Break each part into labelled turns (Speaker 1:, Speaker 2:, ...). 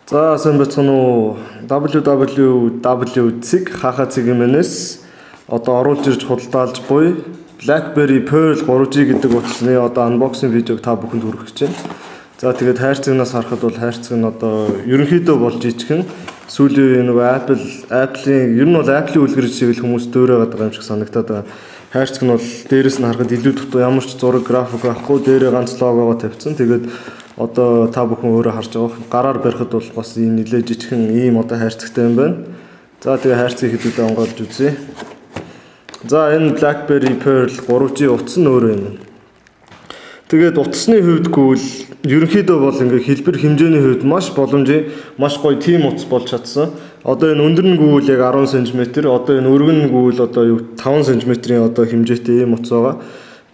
Speaker 1: За, сайн байцгаана уу? www.цэг хахацэг.mns одоо оруулж ирж худалдаалж буй BlackBerry Pearl 3G гэдэг утасны одоо unboxing видеог та бүхэнд хүргэх гэж байна. За, тэгээд хайрцагнаас харахад бол хайрцаг нь одоо ерөнхийдөө бол жижигхэн, сүүлийн нөгөө Apple-ийн ер нь бол Apple-ийн үлгэр шиг л хүмүүс дөөрэй байгаа юм шиг санагтаад байгаа. Хайрцаг нь бол дээрээс нь харахад илүү дутуу, ямар ч зураг, график байхгүй, дээрээ ганц логогоо тавьсан. Тэгээд одоо та бүхэн өөрөө харж байгаа, гараар барихад бол бас ийм нэлээ жижигхэн ийм одоо хайрцагтай юм байна. За, тэгээ хайрцгийг хэдүүлээ онгойлж үзье. За, энэ BlackBerry Pearl 3G утас нь өөрөө юм. Тэгээд утасны хувьд гүйл ерөнхийдөө бол ингээ хэлбэр хэмжээний хувьд маш боломжийн, маш гоё тийм утас болж чадсан. Одоо энэ өндөр нь гүйл яг 10 см, одоо энэ өргөн нь гүйл одоо юу 5 см-ийн одоо хэмжээтэй ийм утас байгаа.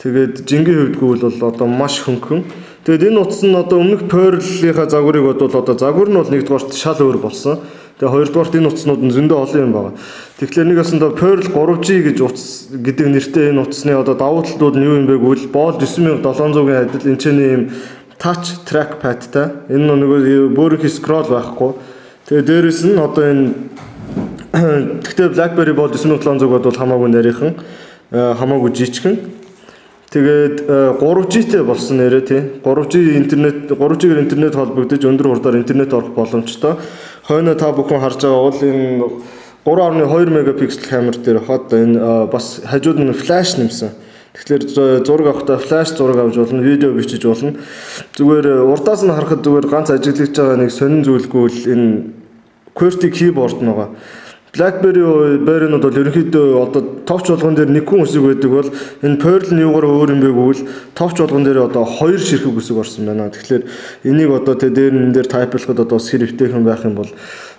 Speaker 1: Тэгээд жингийн хувьд гүйл бол одоо маш хөнгөн. Тэгээд энэ утас нь одоо өмнөх Pearl-ийнхаа загварыг бодвол одоо загвар нь бол нэгдүгээрт шал өөр болсон. Тэгээ хоёрдугаарт энэ утаснууд нь зөндөө олон юм байна. Тэгэхээр нэг осондоо Pearl 3G гэж утас гэдэг нэртэй энэ утасны одоо давуу талууд нь юу юм бэ гэвэл Bold 9700-ийн адил энэ ч нэг юм touch trackpad-тай. Энэ нөгөө бөөрийнхий scroll байхгүй. Тэгээ дээрэс нь одоо энэ гэхдээ BlackBerry Bold 9700 бодвол хамаагүй нарийнхан, хамаагүй жижигхэн. Тэгээд 3G-тэй болсон нэрээ тий. 3G интернет, 3G-гээр интернет холбогдож өндөр хурдаар интернет орох боломжтой. Хойноо та бүхэн харж байгаа бол энэ 3.2 мегапиксел камер дээр хаад энэ бас хажууд нь флаш нэмсэн. Тэгэхээр зураг авахдаа флаш зураг авч болно, видео бичиж болно. Зүгээр урдаас нь харахад зүгээр ганц ажиглаж байгаа нэг сонин зүйлгүй л энэ QWERTY keyboard нь байгаа. BlackBerry байрнууд бол ерөнхийдөө одоо товч болгон дээр нэг хүн үсэг байдаг бол энэ Pearl нь юугаар өөр юм бэ гэвэл товч болгон дээр одоо хоёр ширхэг үсэг орсон байна. Тэгэхээр энийг одоо тэ дээр энэ дээр type-лахад одоо бас хэр эвтэйхэн байх юм бол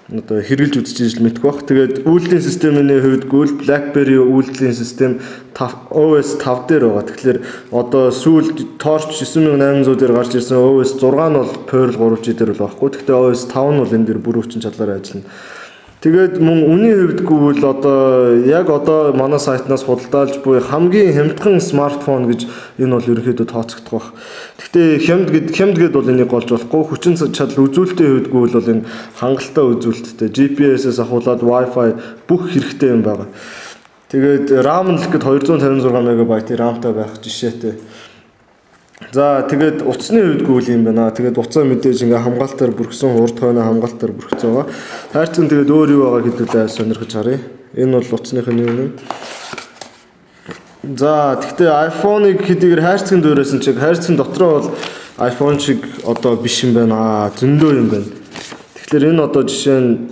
Speaker 1: одоо хэрэгжилж үзэж ижил мэдэх бах. Тэгээд үйлдлийн системийн хувьд гүйл BlackBerry үйлдлийн систем OS 5 дээр байгаа. Тэгэхээр одоо сүүлд Torch 9800 дээр гарч ирсэн OS 6 нь бол Pearl 3G дээр бол байхгүй. Гэхдээ OS 5 нь бол энэ дээр бүр хүчин чадлаараа ажиллана. Тэгээд мөн үнийн хувьд гүйл одоо яг одоо манай сайтнаас худалдаалж буй хамгийн хямдхан смартфон гэж энэ бол ерөнхийдөө тооцогдох байх. Гэхдээ хямд гэд бол энийг голж болохгүй. Хүчин чадал үзүүлэлтийн хувьд гүйл бол энэ хангалттай үзүүлэлттэй. GPS-ээс ахуулаад Wi-Fi бүх хэрэгтэй юм байна. Тэгээд RAM нь л гэхэд 256 мегабайтын RAM-тай байх жишээтэй. За, тэгээд утасны хувьд гүйл юм байна. Тэгээд утсаа мэдээж ингээ хамгаалтаар бүрхсэн, урд хойноо хамгаалтаар бүрхсэн байгаа. Хайрцаг нь тэгээд өөр юу байгаа гэдүүлээ сонирхож харъя. Энэ бол утасных нь юм. За, тэгтээ iPhone-ыг хэдийгээр хайрцагт дуурайсан чиг хайрцагт дотроо бол iPhone шиг одоо биш юм байна. Зөндөө юм байна. Тэгэхээр энэ одоо жишээ нь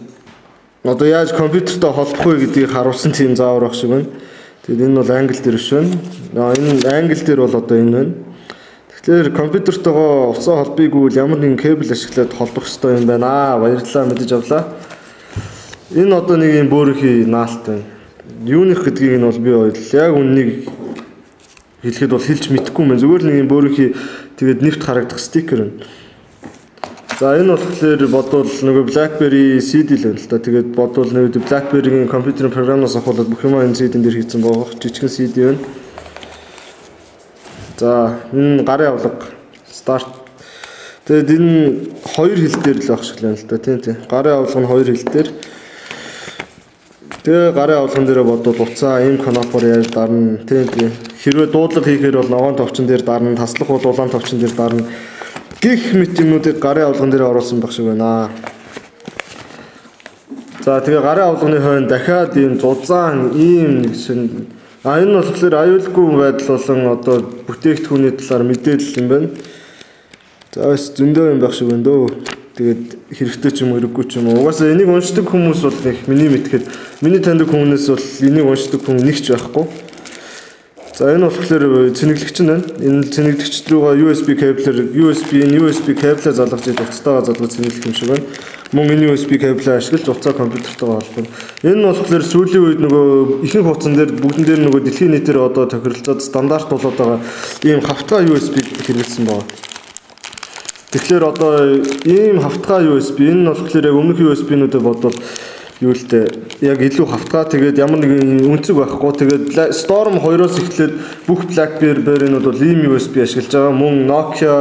Speaker 1: одоо яаж компьютертэй холбох вэ гэдгийг харуулсан тийм заавар байх шиг байна. Тэгээд энэ бол англи дээр биш байна. Энэ англи дээр бол одоо энэ байна. Тэгэхээр компьютертойгоо утсаа холбыг үл ямар нэгэн кабель ашиглаад холбох ёстой юм байна. Баярлалаа, мэдэж авлаа. Энэ одоо нэг юм бөөрийнхий наалт байна. Юуных гэдгийг нь бол би ойлаа. Яг үннийг хэлэхэд бол хэлж мэдэхгүй юм байна. Зүгээр л нэг юм бөөрийнхий тэгээд нэвт харагдах стикер байна. За, энэ болохоор бодвол нөгөө BlackBerry CD л байна л да. Тэгээд бодвол нөгөө BlackBerry-гийн компьютерийн програмаас авахулаад бүх юмаа энэ CD-н дээр хийсэн байгаа. Жижигхэн CD байна. За, энэ гарын авлага старт. Тэгээд энэ хоёр хил дээр л байх шиг л байна л да. Тийм. Гарын авлага нь хоёр хил дээр. Тэгээ гарын авлаган дээрээ бодвол утсаа ийм кнопоор яаж дарна. Тийм. Хэрвээ дуудлага хийхээр бол ногоон товчон дээр дарна, таслах бол улаан товчон дээр дарна. Гэх мэт юмнуудыг гарын авлаган дээр оруулсан байх шиг байна. За, тэгээ гарын авлагын хойно дахиад ийм зузаан ийм нэг шин. А энэ болохоор аюулгүй байдал болон одоо бүтээгдэхүүний талаар мэдээлэл юм байна. За, бас зөндөө юм байх шиг байна дөө. Тэгээд хэрэгтэй ч юм уу хэрэггүй ч юм уу. Угаасаа энийг уншдаг хүмүүс бол их миний мэдхэд миний таньдаг хүмүүнээс бол энийг уншдаг хүн нэг ч байхгүй. За, энэ болохоор цэнэглэгч нь байна. Энэ цэнэглэгч рүүгээ USB кабелээр USB энэ USB кабелээ залгаж иж утастайгаа залгаж цэнэглэх юм шиг байна. Мөн энэ USB кабелээ ашиглаж утсаа компьютертойгоо холбоно. Энэ нь болохоор сүүлийн үед нөгөө ихэнх утсан дээр бүгдэн дээр нөгөө дэлхийн нийтээр одоо тохиролцоод стандарт болоод байгаа ийм хавтгай USB хэрэглэсэн байна. Тэгэхээр одоо ийм хавтгай USB энэ нь болохоор яг өмнөх USB-нүүдэд бодвол юу л дээ яг илүү хавтгай, тэгээд ямар нэгэн үнцэг байхгүй. Тэгээд Storm 2-оос эхлээд бүх BlackBerry-нууд бол ийм USB ашиглаж байгаа. Мөн Nokia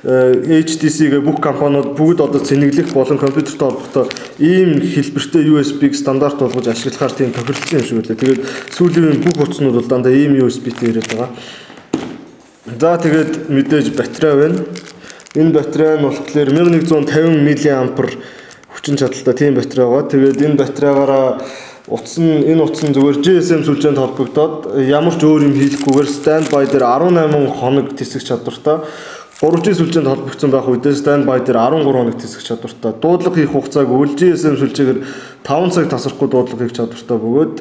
Speaker 1: HTC гэ бүх компаниуд бүгд одоо цэнэглэх болон компьютертэй холбоотой ийм хэлбэртэй USB-г стандарт болгож ашиглахаар тийм тохиролцсон юм шиг үлээ. Тэгээд сүүлийн үеийн бүх утаснууд бол дандаа ийм USB-тэй ирээд байгаа. За тэгээд мэдээж батарей байна. Энэ батарей нь болохоор 1150 мА хүчин чадалтай тийм батарей байгаа. Тэгээд энэ батарейгаараа утас нь энэ утас нь зүгээр GSM сүлжээнд холбогдоод ямар ч өөр юм хийхгүйгээр standby дээр 18 хоног тэсэх чадвартай. 3G сүлжээнд холбогдсон байх үедээ standby дээр 13 хоног тэсэх чадвартай. Дуудлага хийх хугацааг үл GSM сүлжээгээр 5 цаг тасрахгүй дуудлага хийх чадвартай бөгөөд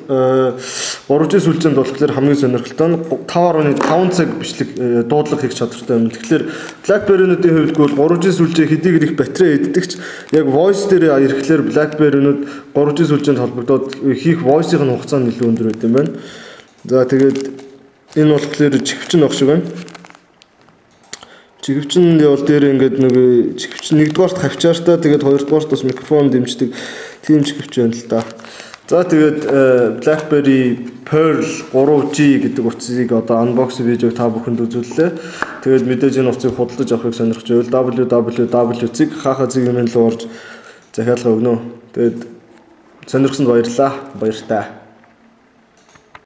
Speaker 1: 3G сүлжээнд болохоор хамгийн сонирхолтой нь 5.5 цаг бичлэг дуудлага хийх чадвартай юм. Тэгэхээр BlackBerry-нуудын хувьд бол 3G сүлжээ хэдийгээр их батарей эддэг ч яг voice дээр ирэхлээр BlackBerry-нууд 3G сүлжээнд холбогдоод хийх voice-ийн хугацаа нь илүү өндөр байт юм байна. За тэгээд энэ болохоор чихвч нь баг шиг байна. Чигэвчин бол дээр ингээд нэг чигэвчин нэгдүгээрт хавчаартай, тэгээд хоёрдугаарт бас микрофон дэмждэг тийм чигэвч байна л да. За тэгээд BlackBerry Pearl 3G гэдэг утсыг одоо unboxing видеог та бүхэнд үзүүллээ. Тэгээд мэдээж энэ утсыг худалдаж авахыг сонирхож байвал www.хахацэг.юм руу орж захиалга өгнө. Тэгээд сонирхсонд баярлалаа. Баяртай.